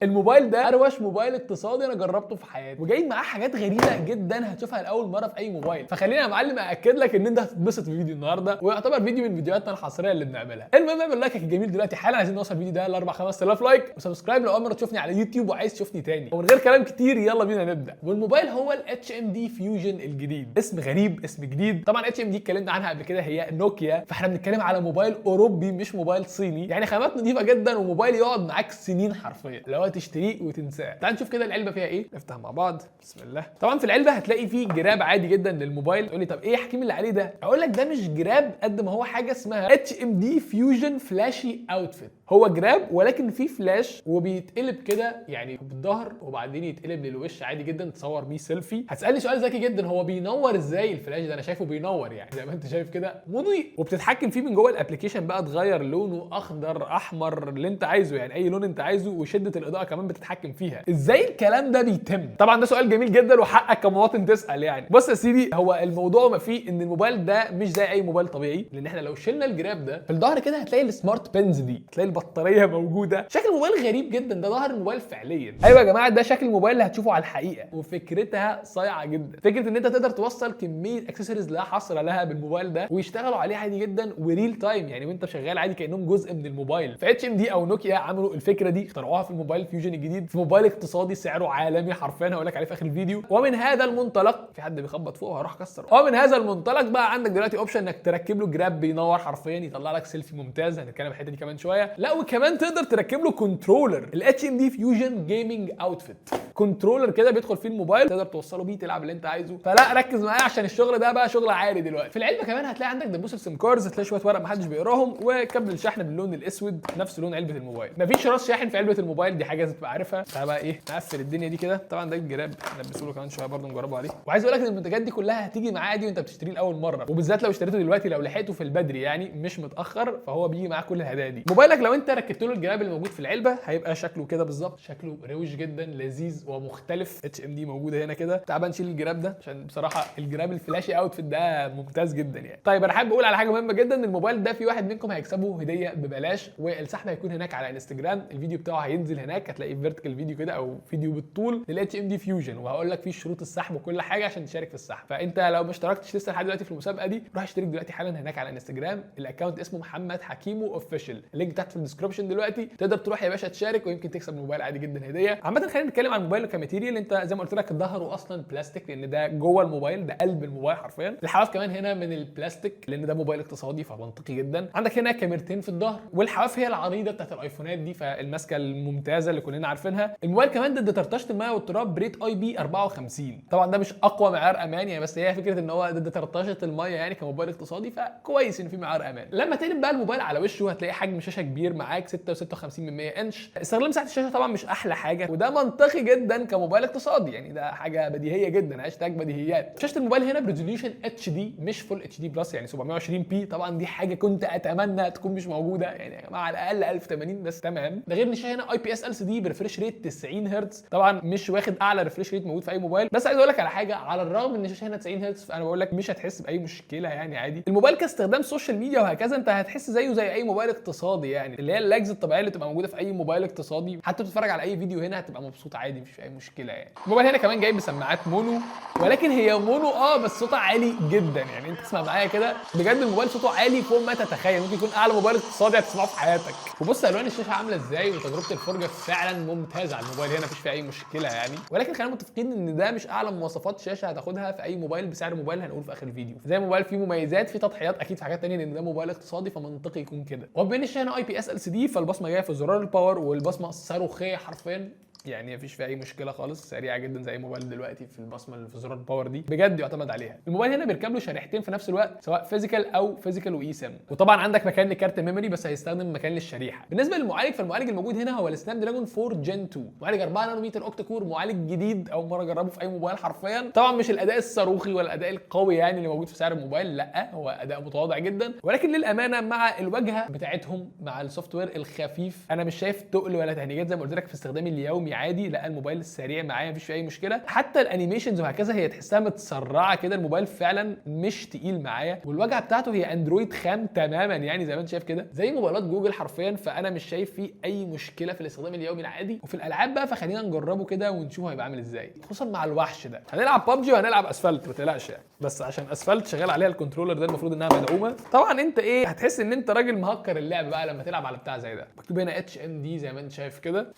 الموبايل ده اروش موبايل اقتصادي انا جربته في حياتي، وجاي معاه حاجات غريبة جدا هتشوفها لاول مرة في اي موبايل. فخلينا يا معلم ااكد لك ان انت هتتبسط في فيديو النهارده، ويعتبر فيديو من فيديوهاتنا الحصريه اللي بنعملها. المهم اعمل like الجميل دلوقتي حالا، عايزين نوصل الفيديو ده ل 4 5000 like، و subscribe لو اول مرة تشوفني على يوتيوب وعايز تشوفني تاني. ومن غير كلام كتير يلا بينا نبدا. والموبايل هو ال HMD Fusion الجديد، اسم غريب اسم جديد. طبعا HMD اتكلمنا عنها قبل كده، هي نوكيا، فاحنا بنتكلم على موبايل اوروبي مش موبايل صيني، يعني خامات نظيفة جدا وموبايل يقعد معاك سنين حرفيا لو تشتريه وتنساه. تعال نشوف كده العلبة فيها ايه، نفتح مع بعض. بسم الله. طبعا في العلبة هتلاقي فيه جراب عادي جدا للموبايل. تقول لي طب ايه يا حكيم اللي عليه ده؟ اقول لك ده مش جراب قد ما هو حاجة اسمها HMD Fusion Flashy Outfit. هو جراب ولكن فيه فلاش وبيتقلب كده يعني بالظهر وبعدين يتقلب للوش عادي جدا تصور بيه سيلفي. هتسالني سؤال ذكي جدا، هو بينور ازاي الفلاش ده؟ انا شايفه بينور يعني زي ما انت شايف كده مضيء، وبتتحكم فيه من جوه ال application بقى، تغير لونه اخضر احمر اللي انت عايزه، يعني اي لون انت عايزه، وشده الاضاءة كمان بتتحكم فيها. ازاي الكلام ده بيتم؟ طبعا ده سؤال جميل جدا وحقك كمواطن تسال. يعني بص يا سيدي، هو الموضوع ما فيه ان الموبايل ده مش زي اي موبايل طبيعي، لان احنا لو شلنا الجراب ده في الظهر كده هتلاقي ال smart pins دي، هتلاقي البطارية موجودة. شكل الموبايل غريب جدا، ده ظهر الموبايل فعليا. ايوه يا جماعة، ده شكل الموبايل اللي هتشوفه على الحقيقة، وفكرتها صايعه جدا. فكرة ان انت تقدر توصل كمية اكسسوارز لا حصر لها بالموبايل ده ويشتغلوا عليه عادي جدا و real time، يعني وانت شغال عادي كانهم جزء من الموبايل. ف HMD او نوكيا عملوا الفكرة دي، اخترعوها في الموبايل Fusion الجديد، في موبايل اقتصادي سعره عالمي حرفيا، هقول لك عليه في اخر الفيديو. ومن هذا المنطلق، في حد بيخبط فوق هروح اكسر. ومن هذا المنطلق بقى عندك دلوقتي option انك تركب له جراب بينور حرفيا يطلع لك سيلفي ممتاز، هنتكلم عن الحتة دي كمان شوية. لا وكمان تقدر تركب له controller، ال HMD Fusion Gaming Outfit، controller كده بيدخل فيه الموبايل تقدر توصله بيه تلعب اللي انت عايزه. فلا ركز معايا عشان الشغل ده بقى شغل عالي دلوقتي. في العلبة كمان هتلاقي عندك دبوس ال SIM cards، هتلاقي شوية ورق محدش بيقراهم، وكابل الشحن باللون الاسود نفس لون علبة الموبايل. مفيش راس شاحن في علبة الموبايل، دي حاجة لازم تبقى عارفها. تعالى بقى ايه نقفل الدنيا دي كده. طبعا ده الجراب نلبسه له كمان شوية برده نجربه عليه. وعايز اقول لك ان المنتجات دي كلها هتيجي معاه دي وانت بتشتريه لاول مرة، وبالذات لو اشتريته دلوقتي لو لحقته في البدري يعني مش متاخر، فهو بيجي معاه كل الهدايا دي. موبايلك لو انت ركبت له الجراب اللي موجود في العلبة هيبقى شكله كده بالظبط، شكله روش جدا لذيذ ومختلف. HMD موجودة هنا كده. تعال بقى نشيل الجراب ده عشان بصراحة الجراب ال flashy outfit ده ممتاز جدا يعني. طيب انا حابب اقول على حاجة مهمة جدا، ان الموبايل ده في واحد منكم هيكسبه هديه ببلاش، والسحب هيكون هناك على انستجرام، الفيديو بتاعه هينزل هناك، هتلاقي vertical video كده او فيديو بالطول لل HMD Fusion، وهقول لك فيه شروط السحب وكل حاجة عشان تشارك في السحب. فانت لو ما اشتركتش لسه لحد دلوقتي في المسابقة دي روح اشترك دلوقتي حالا هناك على انستجرام، ال account اسمه محمد حكيمو official، ال link تحت في ال description دلوقتي، تقدر تروح يا باشا تشارك ويمكن تكسب الموبايل عادي جدا هديه. عامة خلينا نتكلم عن الموبايل ك material. انت زي ما قلت لك ظهره اصلا بلاستيك لان ده جوه الموبايل، ده قلب الموبايل حرفيا. الحواف كمان هنا من البلاستيك لان ده موبايل اقتصادي فمنطقي جدا. عندك هنا كاميرتين في الظهر، والحواف هي العريضة بتاعت الايفونات دي، فالماسكه الممتازة اللي كلنا عارفينها. الموبايل كمان ضد طرطشه الماء والتراب ب rate IP 54، طبعا ده مش اقوى معيار امان يعني، بس هي فكرة ان هو ضد طرطشه المية يعني كموبايل اقتصادي فكويس ان في معيار امان. لما تقلب بقى الموبايل على وشه هتلاقي حجم شاشة كبير معاك 6.56 من 100 انش. استغلال مساحة الشاشة طبعا مش احلى حاجة، وده منطقي جدا كموبايل اقتصادي يعني، ده حاجة بديهية جدا، هاشتاج بديهيات. شاشة الموبايل هنا ب resolution HD مش full HD plus، يعني 720 p، طبعا دي حاجة كنت اتمنى تكون مش موجودة يعني يا جماعة، على الاقل 1080 بس تمام. ده غير ان الشاشة هنا IPS LCD ب refresh rate 90 هرتز، طبعا مش واخد اعلى refresh rate موجود في اي موبايل، بس عايز اقول لك على حاجة، على الرغم ان الشاشة هنا 90 هرتز فانا بقول لك مش هتحس باي مشكلة يعني عادي. الموبايل كاستخدام social media وهكذا انت هتحس زيه زي اي موبايل اقتصادي يعني، اللي هي ال lags الطبيعية اللي تبقى موجودة في اي موبايل اقتصادي، حتى بتتفرج على اي فيديو هنا هتبقى مبسوط عادي مفيش اي مشكلة يعني. الموبايل هنا كمان جايب بسماعات mono، ولكن هي mono بس صوتها عالي جدا يعني، انت تسمع معايا كده بجد الموبايل صوته عالي فوق ما تتخيل، ممكن يكون اعلى موبايل اقتصادي هتسمعه في حياتك. وبص الوان الشاشة عامله ازاي، وتجربه الفرجة فعلا ممتازة على الموبايل هنا، مفيش فيها اي مشكلة يعني. ولكن خلينا متفقين ان ده مش اعلى مواصفات شاشة هتاخدها في اي موبايل بسعر موبايل هنقول في اخر الفيديو. زي موبايل فيه مميزات، فيه تضحيات اكيد في حاجات ثانية، لان ده موبايل اقتصادي فمنطقي يكون كده. وبما ان الشاشة هنا IPS LCD فالبصمه جاية في زرار ال power، والبصمه صاروخيه حرفيا يعني مفيش فيها اي مشكلة خالص، سريعة جدا زي موبايل دلوقتي في البصمة اللي في زرار ال power دي بجد يعتمد عليها. الموبايل هنا بيركب له شريحتين في نفس الوقت، سواء physical او physical و eSIM، وطبعا عندك مكان لكارت memory بس هيستخدم مكان للشريحه. بالنسبة للمعالج، فالمعالج الموجود هنا هو ال Snapdragon 4 Gen 2، معالج 4 نانومتر octa core، معالج جديد اول مرة اجربه في اي موبايل حرفيا. طبعا مش الاداء الصاروخي ولا الاداء القوي يعني اللي موجود في سعر الموبايل، لا هو اداء متواضع جدا، ولكن للامانة مع الواجهة بتاعتهم مع ال software الخفيف انا مش شايف تقل ولا تهنيجات زي ما قلت لك في استخدامي اليومي. اليومي عادي، لا الموبايل سريع معايا، مفيش فيه اي مشكله. حتى ال animations وهكذا هي تحسها متسرعه كده، الموبايل فعلا مش تقيل معايا. والواجهه بتاعته هي اندرويد خام تماما، يعني زي ما انت شايف كده زي موبايلات جوجل حرفيا. فانا مش شايف فيه اي مشكلة في الاستخدام اليومي العادي. وفي الالعاب بقى فخلينا نجربه كده ونشوف هيبقى عامل ازاي، خصوصا مع الوحش ده. هنلعب ببجي وهنلعب اسفلت، ما تقلقش يعني، بس عشان اسفلت شغال عليها ال controller ده المفروض انها مدعومة طبعا. انت ايه، هتحس ان انت راجل مهكر اللعب بقى لما تلعب على بتاع زي ده. مكتوب هنا HMD زي ما انت شايف كده.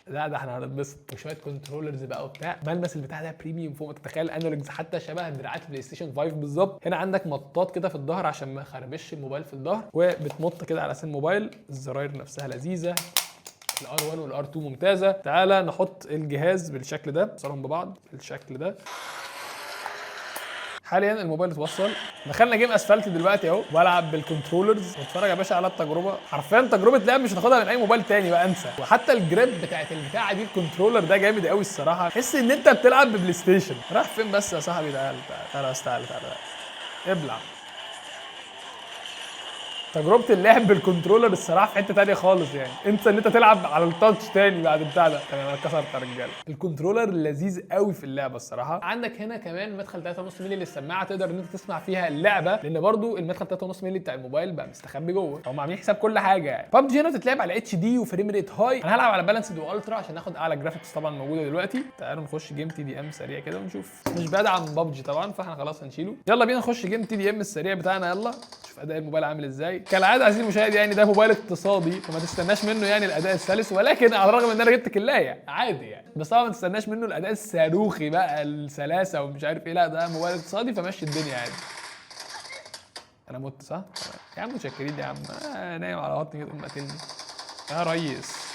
لا ده احنا هنتبسط. وشوية controllers بقى وبتاع، ملمس البتاع ده premium فوق ما تتخيل، analogs حتى شبه دراعات بلاي ستيشن 5 بالظبط. هنا عندك مطاط كده في الظهر عشان ما يخربش الموبايل في الظهر، وبتمط كده على سن الموبايل. الزراير نفسها لذيذة، ال R1 وال R2 ممتازه. تعالى نحط الجهاز بالشكل ده، نوصلهم ببعض بالشكل ده. حاليا الموبايل اتوصل، دخلنا game اسفلت دلوقتي اهو، والعب بال controllers واتفرج يا باشا على التجربه. حرفيا تجربه لعب مش هتاخدها من اي موبايل تاني بقى، انسى. وحتى ال grip بتاعت البتاعه دي، ال controller ده جامد قوي الصراحه، تحس ان انت بتلعب ببلاي ستيشن. راح فين بس يا صاحبي؟ تعال تعال تعال بس، تعال تعال ابلع. تجربه اللعب بال controller الصراحة في حتة تانية خالص، يعني انسى ان انت تلعب على ال touch تاني بعد بتاع ده. تمام، انا اتكسرت يا رجاله. ال controller لذيذ قوي في اللعبة الصراحه. عندك هنا كمان مدخل 3.5 مللي للسماعه، تقدر ان انت تسمع فيها اللعبه، لان برضو المدخل 3.5 مللي بتاع الموبايل بقى مستخبي جوه، هم عاملين حساب كل حاجة يعني. ببجي هنا بتتلعب على HD و frame rate high، انا هلعب على balanced و ultra عشان ناخد اعلى graphics طبعا موجودة دلوقتي. تعالوا نخش game TDM سريع كده ونشوف. مش بدعم ببجي طبعا، فاحنا خلاص هنشيله. يلا بينا نخش game TDM السريع بتاعنا، يلا نشوف اداء الموبايل عامل ازاي. كالعادة عزيزي المشاهد، يعني ده موبايل اقتصادي فما تستناش منه يعني الاداء السلس، ولكن على الرغم ان انا جبت كلايه عادي يعني، بس طبعا ما تستناش منه الاداء الصاروخي بقى، السلاسة ومش عارف ايه، لا ده موبايل اقتصادي فمشي الدنيا عادي. انا مت صح؟ يا عم متشكرين يا عم. نايم على بطني كده، قوم قاتلني يا ريس.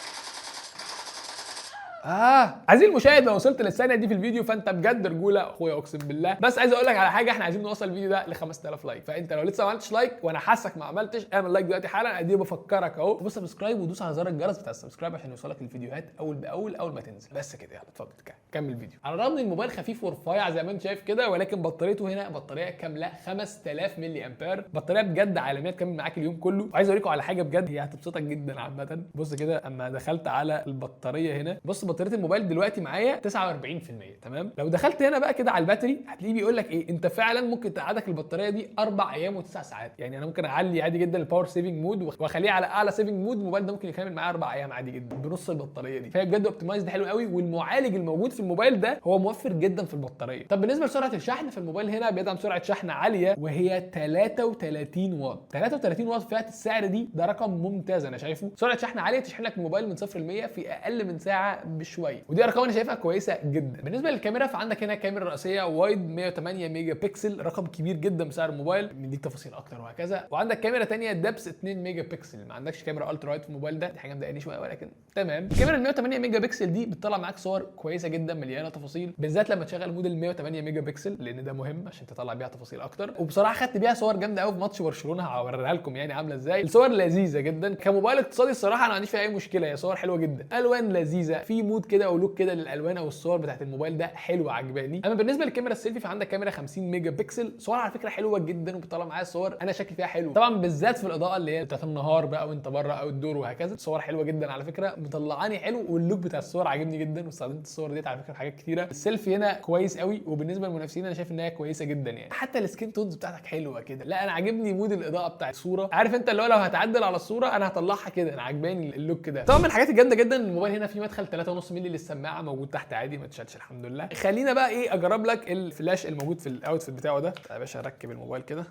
عزيزي المشاهد، لو وصلت للثانيه دي في الفيديو فانت بجد رجوله اخويا، اقسم بالله. بس عايز اقول لك على حاجه، احنا عايزين نوصل الفيديو ده ل 5000 like، فانت لو لسه ما عملتش like وانا حاسك ما عملتش، اعمل like دلوقتي حالا، ادي بفكرك اهو. وبص subscribe ودوس على زر الجرس بتاع ال subscribe عشان يوصلك الفيديوهات اول باول اول ما تنزل. بس كده، يلا اتفضل كمل الفيديو. على الرغم ان الموبايل خفيف ورفيع زي ما انت شايف كده، ولكن بطاريته هنا بطارية كاملة 5000 ملي امبير، بطارية بجد عالمية تكمل معاك اليوم كله. وعايز اوريكم على حاجة بجد هي هتبسطك جدا عامه. بص كده، اما دخلت على البطارية هنا، بص بطارية الموبايل دلوقتي معايا 49%، تمام؟ لو دخلت هنا بقى كده على ال battery هتلاقيه بيقول لك ايه، انت فعلا ممكن تقعدك البطارية دي 4 ايام و9 ساعات. يعني انا ممكن اعلي عادي جدا ال power saving mode واخليه على اعلى saving mode، الموبايل ده ممكن يكمل معايا 4 ايام عادي جدا بنص البطارية دي. فهي بجد optimized حلو قوي، والمعالج الموجود في الموبايل ده هو موفر جدا في البطاريه. طب بالنسبة لسرعه الشحن، فالموبايل هنا بيدعم سرعة شحن عالية وهي 33 واط. 33 واط فئة السعر دي، ده رقم ممتاز انا شايفه. سرعة شحن عالية تشحن لك الموبايل من 0 ل 100 في اقل من ساعة بشويه، ودي ارقام انا شايفها كويسة جدا. بالنسبة للكاميرا، فعندك هنا كاميرا رئيسية wide 108 ميجا بكسل، رقم كبير جدا بسعر الموبايل، مديك تفاصيل اكتر وهكذا. وعندك كاميرا ثانية depth 2 ميجا بكسل. ما عندكش كاميرا ultra wide في الموبايل ده، دي حاجة مضايقاني شوية ولكن تمام. الكاميرا ال 108 ميجا بكسل دي بتطلع معاك صور كويسة جدا مليانة تفاصيل، بالذات لما تشغل mode ال 108 ميجا بكسل، لان ده مهم عشان تطلع بيها تفاصيل اكتر. وبصراحة خدت بيها صور جامدة قوي في ماتش برشلونه، هوريها لكم يعني عامله ازاي. الصور لذيذة جدا كموبايل اقتصادي الصراحه، انا ما عنديش فيها اي مشكله، هي صور حلوة جدا، الوان لذيذه، في mood كده او look كده للالوان او الصور بتاعت الموبايل ده حلوة عجباني. اما بالنسبة للكاميرا السيلفي، فعندك كاميرا 50 ميجا بكسل، صور على فكرة حلوة جدا وبتطلع معايا صور انا شكلي فيها حلو، طبعا بالذات في الاضاءة اللي هي بتاعت النهار بقى وانت بره outdoor وهكذا، صور حلوة جدا على فكره، مطلعاني حلو، وال look بتاع الصور عاجبني جدا، واستخدمت الصور ديت على فكرة في حاجات كتيره. السيلفي هنا كويس قوي، وبالنسبة للمنافسين انا شايف ان هي كويسة جدا يعني، حتى ال skin tones بتاعتك حلوة كده. لا انا عاجبني mood الاضاءة بتاع الصوره، عارف انت اللي هو لو هتعدل على الصورة انا هطلعها كده، انا عاجباني ال look ده. طبعا من الحاجات الجامدة جدا الموبايل هنا فيه مدخل 3.5 مللي للسماعه موجود تحت عادي، ما اتشالش الحمد لله. خلينا بقى ايه اجرب لك الفلاش الموجود في ال outfit بتاعه ده. يا باشا ركب الموبايل كده،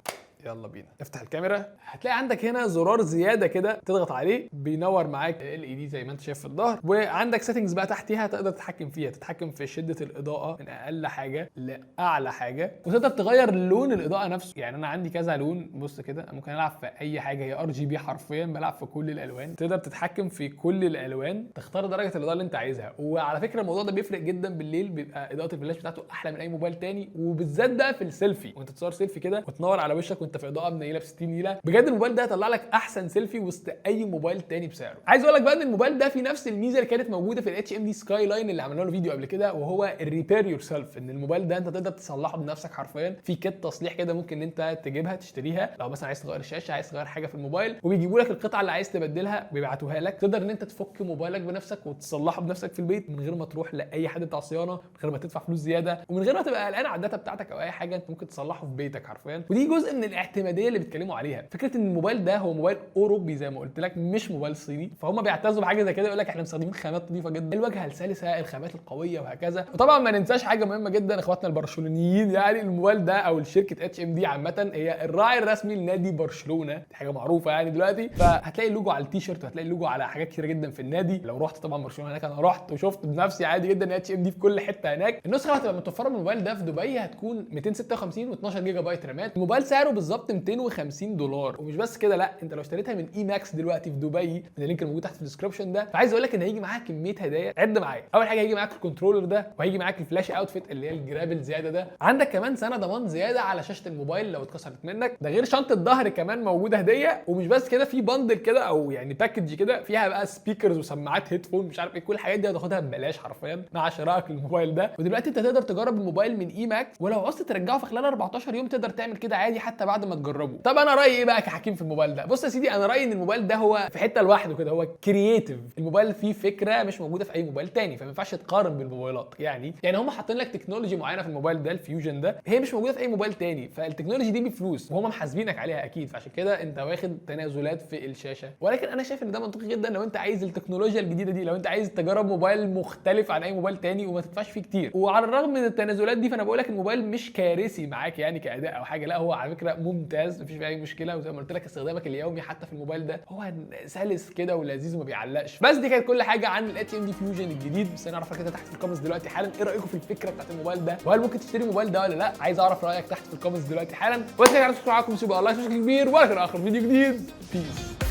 يلا بينا افتح الكاميرا. هتلاقي عندك هنا زرار زيادة كده تضغط عليه بينور معاك LED زي ما انت شايف في الظهر. وعندك settings بقى تحتيها تقدر تتحكم فيها، تتحكم في شده الاضاءة من اقل حاجة لاعلى حاجه، وتقدر تغير لون الاضاءة نفسه. يعني انا عندي كذا لون، بص كده ممكن العب في اي حاجه، هي RGB حرفيا، بلعب في كل الالوان، تقدر تتحكم في كل الالوان، تختار درجه الاضاءة اللي انت عايزها. وعلى فكرة الموضوع ده بيفرق جدا بالليل، بيبقى اضاءه الفلاش بتاعته احلى من اي موبايل تاني، وبالذات بقى في السيلفي وانت تصور سيلفي كده وتنور على وشك وانت انت في اضاءه منيله ب 60 نيله. بجد الموبايل ده هيطلع لك احسن سيلفي وسط اي موبايل تاني بسعره. عايز اقول لك بقى ان الموبايل ده فيه نفس الميزة اللي كانت موجودة في ال HMD Skyline اللي عملنا له فيديو قبل كده، وهو ال repair yourself، ان الموبايل ده انت تقدر تصلحه بنفسك حرفيا. في kit تصليح كده ممكن ان انت تجيبها تشتريها لو مثلا عايز تغير الشاشه، عايز تغير حاجة في الموبايل، وبيجيبوا لك القطعة اللي عايز تبدلها وبيبعتوها لك. تقدر ان انت تفك موبايلك بنفسك وتصلحه بنفسك في البيت من غير ما تروح لاي حد بتاع صيانه، من غير ما تدفع فلوس زياده، ومن غير ما تبقى قلقان على ال data بتاعتك او اي حاجه. انت ممكن تصلحه في بيتك حرفيا، ودي جزء من الاعتماديه اللي بيتكلموا عليها. فكرة ان الموبايل ده هو موبايل اوروبي زي ما قلت لك، مش موبايل صيني، فهم بيعتزوا بحاجة زي كده، يقول لك احنا مستخدمين خامات نظيفة جدا، الواجهة السلسه، الخامات القويه، وهكذا. وطبعا ما ننساش حاجة مهمة جدا، اخواتنا البرشلونيين، يعني الموبايل ده او الشركة HMD عامة هي الراعي الرسمي لنادي برشلونه، دي حاجة معروفة يعني دلوقتي. فهتلاقي اللوجو على التيشيرت، وهتلاقي اللوجو على حاجات كتيرة جدا في النادي. لو رحت طبعا برشلونة هناك، انا رحت وشفت بنفسي عادي جدا HMD في كل حتة هناك. النسخة اللي هتبقى متوفرة من الموبايل ده في دبي هتكون 256 و12 جيجا بايت رامات. الموبايل سعره بالظبط $250. ومش بس كده، لا، انت لو اشتريتها من اي ماكس دلوقتي في دبي من ال link الموجود تحت في ال description ده، فعايز اقول لك ان هيجي معاك كمية هدايا. عد معايا، اول حاجة هيجي معاك ال controller ده، وهيجي معاك ال flash outfit اللي هي الجراب الزيادة ده، عندك كمان سنة ضمان زيادة على شاشة الموبايل لو اتكسرت منك، ده غير شنطه ظهر كمان موجودة هديه. ومش بس كده، في bundle كده او يعني package كده فيها بقى speakers وسماعات headphone مش عارف ايه، كل الحاجات دي هتاخدها ببلاش حرفيا مع شرائك للموبايل ده. ودلوقتي انت تقدر تجرب الموبايل من اي ماكس، ولو عوزت ترجعه في خلال 14 يوم تقدر تعمل كده عادي حتى بعد ما تجربه. طب انا رايي ايه بقى كحكيم في الموبايل ده؟ بص يا سيدي، انا رايي ان الموبايل ده هو في حتة لوحده كده، هو creative. الموبايل فيه فكرة مش موجودة في اي موبايل تاني، فما ينفعش تقارن بالموبايلات. يعني هم حاطين لك technology معينة في الموبايل ده، ال Fusion ده، هي مش موجودة في اي موبايل تاني، فال technology دي بفلوس وهم محاسبينك عليها اكيد، فعشان كده انت واخد تنازلات في الشاشه. ولكن انا شايف ان ده منطقي جدا لو انت عايز التكنولوجيا الجديدة دي، لو انت عايز تجرب موبايل مختلف عن اي موبايل تاني وما تدفعش فيه كتير. وعلى الرغم من التنازلات دي، فانا بقول لك الموبايل مش كارثي معاك يعني كاداء او حاجه، لا هو على فكرة ممتاز، مفيش فيه اي مشكله. وزي ما قلت لك استخدامك اليومي حتى في الموبايل ده هو سلس كده ولذيذ وما بيعلقش. بس دي كانت كل حاجة عن ال HMD Fusion الجديد. بس انا اعرف كده تحت في ال comments دلوقتي حالا ايه رايكم في الفكرة بتاعت الموبايل ده، وهل ممكن تشتري الموبايل ده ولا لا؟ عايز اعرف رايك تحت في ال comments دلوقتي حالا. بس كده معاكم سيبوا الله بشكل كبير، ولكن اخر فيديو جديد. peace.